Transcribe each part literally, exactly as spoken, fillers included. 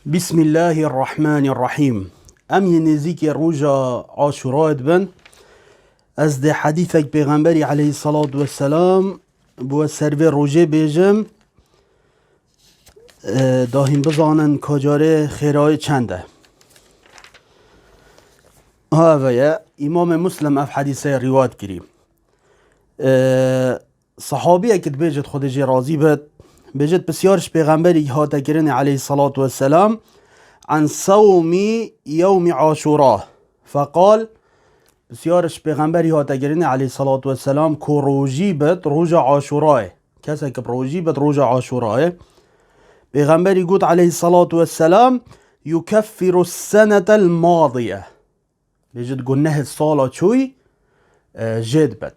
Bismillahirrahmanirrahim. Em yê nêzîkê roja Aşurayê dibin. Ez dê hedîsek Pêxemberî aleyhissalatu vesselam bi we ser vê rojê bêjim. E, dahîn bizanin ka carê xêrayê çend e. Ha, eve ye. Îmamê Muslim ev hedîseyê rîwayet kirî. E, Sahabiyek dibêjit, Xwedê jê razî bit, bêjit, pisyar ji Pêxemberî hate kirinê aleyhissalatu vesselam, an sewmî yewmî Aşura. Feqal, pisyar ji Pêxemberî hate kirinê aleyhissalatu vesselam, ku rojî bit roja Aşurayê. Kesek bi rojî bit roja Aşurayê. Pêxemberî got aleyhissalatu vesselam, yukeffiru senetel madiye. Bêjit gunehê sala çûyî, e, jê dibet.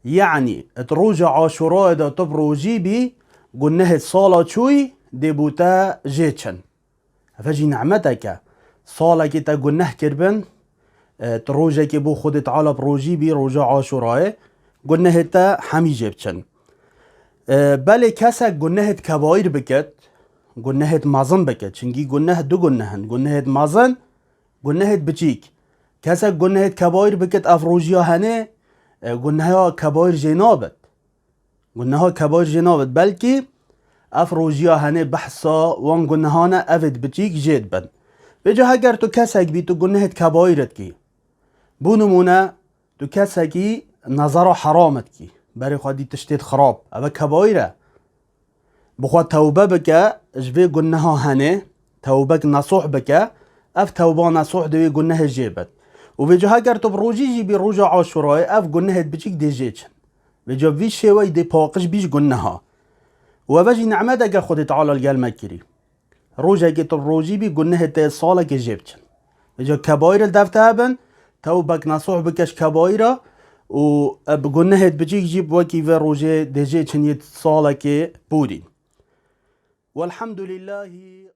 Yanî, di roja Aşurayê de tu bi rojî bî, gunehê sala çûyî dê bo te jê çin. Ev jî nîmetek e. Salekê te guneh kiribin, e, tu rojekê bo Xwedê Teala bi rojî bî, roja Aşurayê, gunehê te hemî jê biçin. E, belê kesek gunehê kebaîr bikit, gunehê mezin bikit. Çinkî guneh du guneh in. Gunehê mezin, gunehê biçîk. Kesek gunehê kebaîr bikit, ev rojiya henê, e, guneha kebaîr jê nabit. Guneha kebaîr jê nabit. Belkî ev rojiya henê behsa wan gunehan e, evêt biçîk jê dibin. Vêca heger tu kesek bî, tu gunehê kebaîr dikî. Bo nimûne, tu kesekî nezara heram dikî. Berê xwe dî tiştêt xirab. Ev kebaîr e. Bi xwe tewbe bike, ji vê guneha henê, tewbek nesuh bike, ev tewba nesuh dê wê gunehê jê bit. Û vêca heger tu bi rojî jî bî roja Aşurayê, ev gunehêt biçîk dê jê çin. Vêca vî şêweyî dê paqij bî ji guneha. Û ev jî nîmeteke Xwedê Teala li gel me kirî. Rojekê tu bi rojî bî, gunehê te salekê jê biçin. Vêca kebaîr li dev te hebin, tewbek nesuh bike ji kebaîra û, e, bi gunehêt biçîk jî bi wekî vê rojê dê jê çin yê salekê borîn. Welhamdulillahî